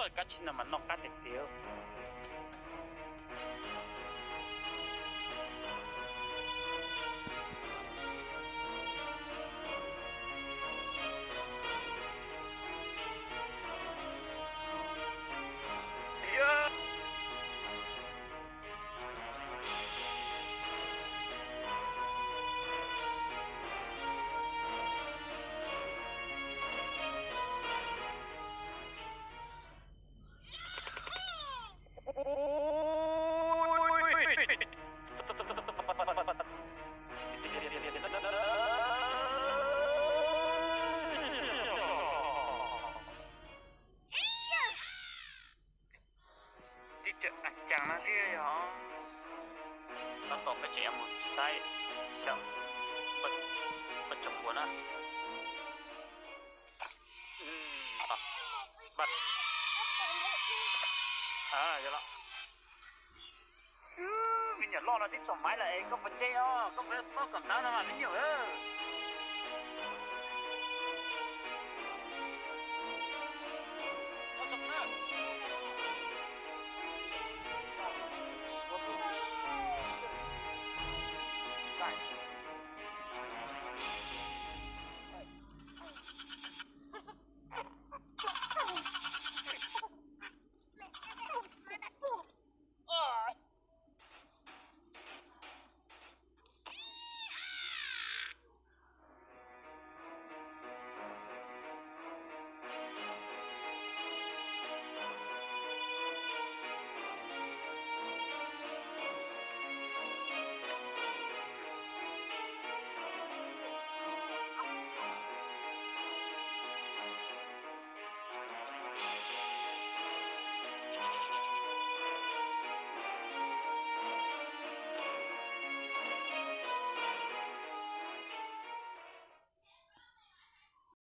Kab tsi no mas noj qab tiag tiag. Tib cawm a caas no xwb yog. Tab tom peb tseem yuav mus saib xyaum paj tsoom puas na. Yog los, me nyuam loj no twb txaus maiv lawm es koj puas ntse os, koj puas paub kom ntawv no mas me nyuam.